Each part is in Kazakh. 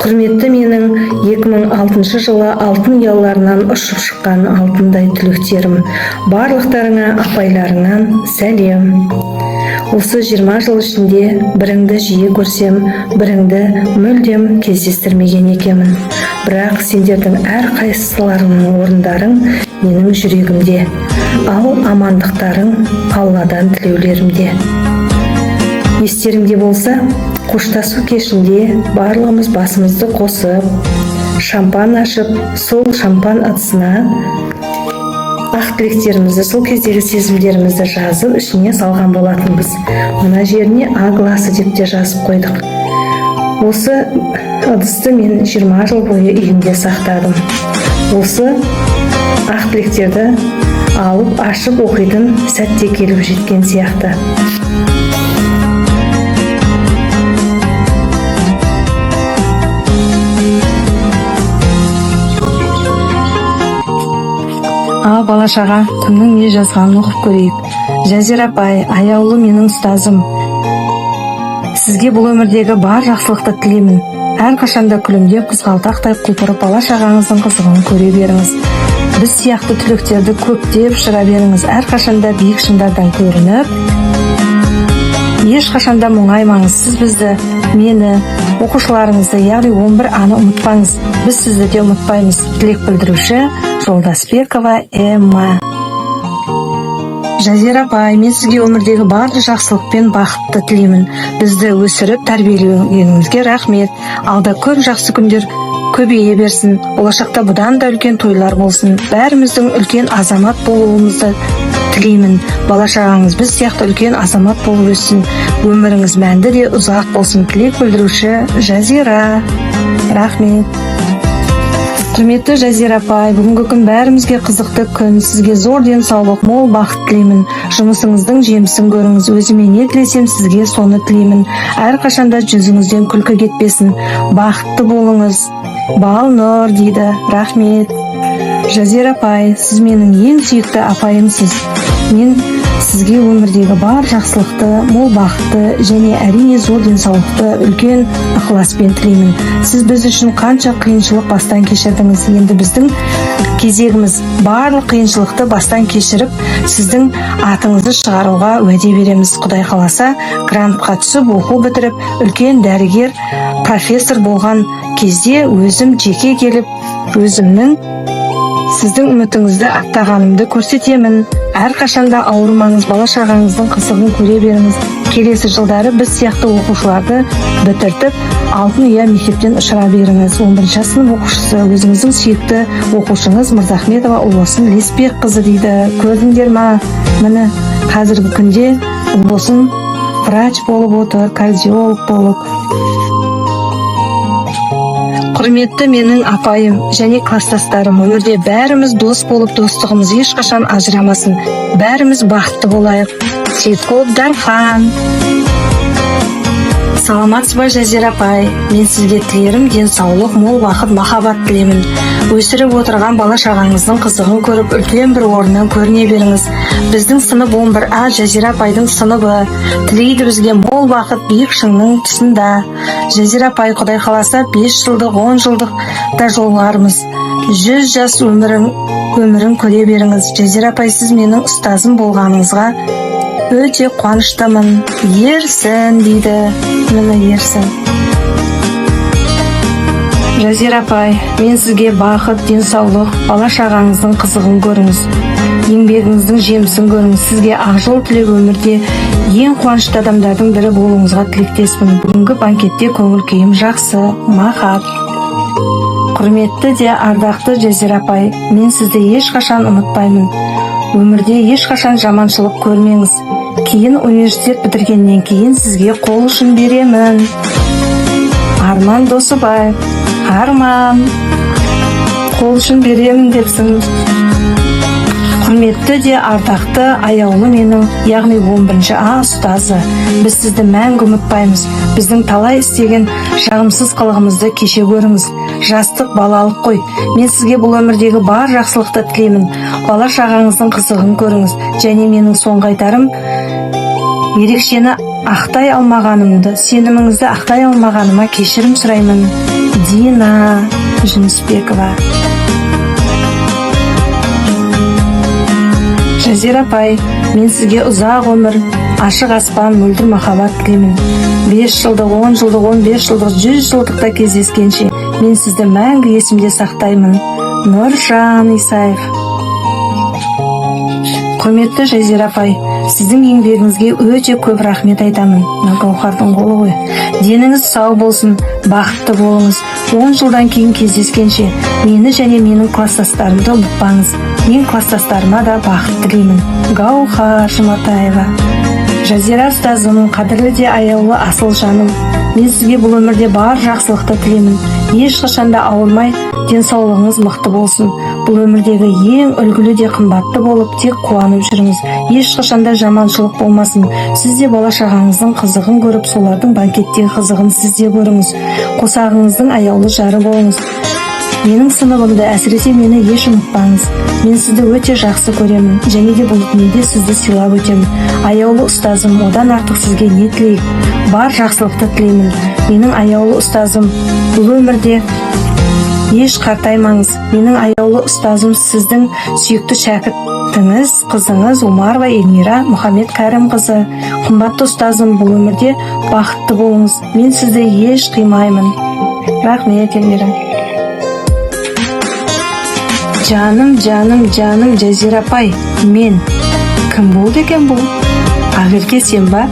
Құрметті менің 2006 жылы алтын ұяларынан ұшып шыққан алтындай түлектерім, барлықтарыңа апайларыңнан сәлем. Осы 20 жыл ішінде біріңді жиі көрсем, біріңді мүлдем кездестірмеген екенмін. Бірақ сендердің әрқайсыларыңның орындарың менің жүрегімде, ал амандықтарың Алладан тілеулерімде. Естеріңде болса, қоштасу кешінде барлығымыз басымызды қосып, шампан ашып, сол шампан ыдысына ақ тілектерімізді, сол кездегі сезімдерімізді жазып, ішіне салған болатынбыз. Мына жеріне «А классы» деп те жазып қойдық. Осы ыдысты мен 20 жыл бойы үйімде сақтадым. Осы ақ тілектерді алып ашып оқитын сәт те келіп жеткен сияқты. Ал, бала шаға, кімнің не жазғанын оқып көрейік. Жазира апай, аяулы менің ұстазым, сізге бұл өмірдегі бар жақсылықты тілеймін. Әрқашанда күлімдеп, қызғалдақтай құлпырып, бала шағаңыздың қызығын көре беріңіз. Біз сияқты түлектерді көптеп ұшыра беріңіз. Әрқашанда биік шыңдардан көрініп, ешқашанда мұңаймаңыз. Сіз бізді, мені, оқушыларыңызды, яғни 11 аны ұмытпаңыз. Біз сізді де ұмытпаймыз. Тілек білдіруші Жолдасбекова Эмма. Жазира апай, мен сізге өмірдегі барлық жақсылық пен бақытты тілеймін. Бізді өсіріп тәрбиелегеніңізге рахмет. Алда көп жақсы күндер көбейе берсін. Болашақта бұдан да үлкен тойлар болсын. Бәріміздің үлкен азамат болуымызды тілеймін. Бала шағаңыз біз сияқты үлкен азамат болып өссін. Өміріңіз мәнді де ұзақ болсын. Тілек білдіруші Жазира. Рахмет. Құрметті Жазира апай, бүгінгі күн бәрімізге қызықты күн. Сізге зор денсаулық, мол бақыт тілеймін. Жұмысыңыздың жемісін көріңіз. Өзіме не тілесем, сізге соны тілеймін. Әрқашанда жүзіңізден күлкі кетпесін. Бақытты болыңыз. Балнұр дейді. Рахмет. Жазира апай, сіз менің ең сүйікті апайымсыз. Мен сізге өмірдегі бар жақсылықты, мол бақытты және, әрине, зор денсаулықты үлкен ықыласпен тілеймін. Сіз біз үшін қанша қиыншылық бастан кешірдіңіз. Енді біздің кезегіміз. Барлық қиыншылықты бастан кешіріп, сіздің атыңызды шығаруға уәде береміз. Құдай қаласа, грантқа түсіп, оқу бітіріп, үлкен дәрігер, профессор болған кезде өзім жеке келіп, өзімнің сіздің үмітіңізді ақтағанымды көрсетемін. Әрқашанда ауырмаңыз, бала шағаңыздың қызығын көре беріңіз. Келесі жылдары біз сияқты оқушыларды бітіртіп, алтын ұя мектептен ұшыра беріңіз. 11 сынып оқушысы, өзіңіздің сүйікті оқушыңыз Мырзахметова Ұлбосын Лесбекқызы дейді. Көрдіңдер ма, міне, қазіргі күнде Ұлбосын врач болып отыр, кардиолог болып. Құрметті менің апайым және класстастарым, өмірде бәріміз дос болып, достығымыз ешқашан ажырамасын. Бәріміз бақытты болайық. Сейітқұлов Дархан. Саламатсыз ба, Жазира апай? Мен сізге тілерім денсаулық, мол бақыт, махаббат тілеймін. Өсіріп отырған бала шағаңыздың қызығын көріп, үлкен бір орыннан көріне беріңіз. Біздің сынып 11 А, Жазира апайдың сыныбы тілейді бізге мол бақыт, биік шыңның тұсында. Жазира апай, құдай қаласа, 5 жылдық, 10 жылдық та жолығармыз. 100 жас өмірін көре беріңіз. Жазира апай, сіз менің ұстазым болғаныңызға өте қуаныштымын. Ерсін дейді. Міне, Ерсін. Жазира апай, мен сізге бақыт, денсаулық, бала шағаңыздың қызығын көріңіз, еңбегіңіздің жемісін көріңіз. Сізге ақ жол тілеп, өмірде ең қуанышты адамдардың бірі болуыңызға тілектеспін. Бүгінгі банкетте көңіл күйім жақсы. Махат. Құрметті де ардақты Жазира апай, мен сізді ешқашан ұмытпаймын. Өмірде ешқашан жаманшылық көрмеңіз. Кейін университет бітіргеннен кейін сізге қол ұшын беремін. Арман Досыбаев. Арман, қол ұшын беремін депсің. Құрметті де ардақты аяулы менің, яғни 11 А ұстазы, біз сізді мәңгі ұмытпаймыз. Біздің талай істеген жағымсыз қылығымызды кеше көріңіз. Жастық, балалық қой. Мен сізге бұл өмірдегі бар жақсылықты тілеймін. Бала шағаңыздың қызығын көріңіз. Және менің соңғы айтарым, ерекшені ақтай алмағанымды, сеніміңізді ақтай алмағаныма кешірім сұраймын. Дина Жүнісбекова. Жазира апай, мен сізге ұзақ өмір, ашық аспан, мөлдір махаббат тілеймін. 5 жылдық, 10 жылдық, 15 жылдық, 100 жылдықта кездескенше мен сізді мәңгі есімде сақтаймын. Нұржан Исаев. Құрметті Жазира апай, сіздің еңбегіңізге өте көп рахмет айтамын. Мына Гауһардың қолы ғой. Деніңіз сау болсын, бақытты болыңыз. 10 жылдан кейін кездескенше мені және менің класстастарымды ұмытпаңыз. Мен класстастарыма да бақыт тілеймін. Гаухар Жұматаева. Жазира ұстазым, қадірлі де аяулы асыл жаным, мен сізге бұл өмірде бар жақсылықты тілеймін. Ешқашан да ауырмай, денсаулығыңыз мықты болсын. Бұл өмірдегі ең үлгілі де қымбатты болып, тек қуанып жүріңіз. Ешқашан да жаманшылық болмасын. Сіз де бала шағаңыздың қызығын көріп, солардың банкеттегі қызығын сіз де көріңіз. Қосағыңыздың аяулы жары болыңыз. Менің сыныбымды, әсіресе мені еш ұмытпаңыз. Мен сізді өте жақсы көремін және де бұл дүниеде сізді сыйлап өтемін. Аяулы ұстазым, одан артық сізге не тілейік? Бар жақсылықты тілеймін. Менің аяулы ұстазым, бұл өмірде еш қартаймаңыз. Менің аяулы ұстазым, сіздің сүйікті шәкіртіңіз, қызыңыз Омарова Эльмира Мұхаммед Кәрімқызы. Қымбатты ұстазым, бұл өмірде бақытты болыңыз. Мен сізді еш қимаймын. Рахмет, Эльмира. Жаным, жаным, жаным Жазира апай, мен кім болды екен бұл? Ақерке, сен ба?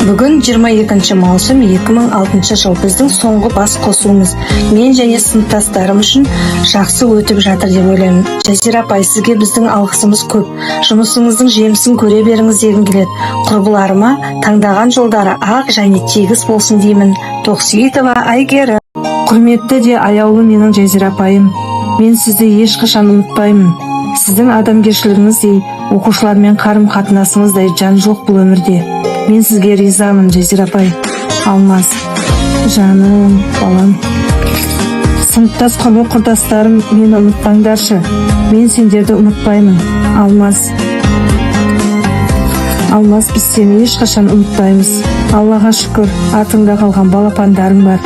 Бүгін 22 маусым 2006 жыл, біздің соңғы бас қосуымыз. Мен және сыныптастарым үшін жақсы өтіп жатыр деп ойлаймын. Жазира апай, сізге біздің алғысымыз көп. Жұмысыңыздың жемісін көре беріңіз дегім келеді. Құрбыларыма таңдаған жолдары ақ және тегіс болсын деймін. Тоқсейітова Әйгерім. Құрметті де аяулы менің Жазира апайым, мен сізді ешқашан ұмытпаймын. Сіздің адамгершілігіңіздей, оқушылармен қарым қатынасыңыздай жан жоқ бұл өмірде. Мен сізге ризамын, Жазира апай. Алмаз, жаным, балам. Сыныптас құрбы құрдастарым, мені ұмытпаңдаршы. Мен сендерді ұмытпаймын. Алмаз, Алмаз, біз сені ешқашан ұмытпаймыз. Аллаға шүкір, артыңда қалған балапандарың бар,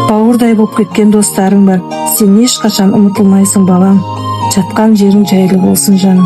бауырдай болып кеткен достарың бар. Сен ешқашан ұмытылмайсың, балам. Жатқан жерің жайлы болсын, жаным.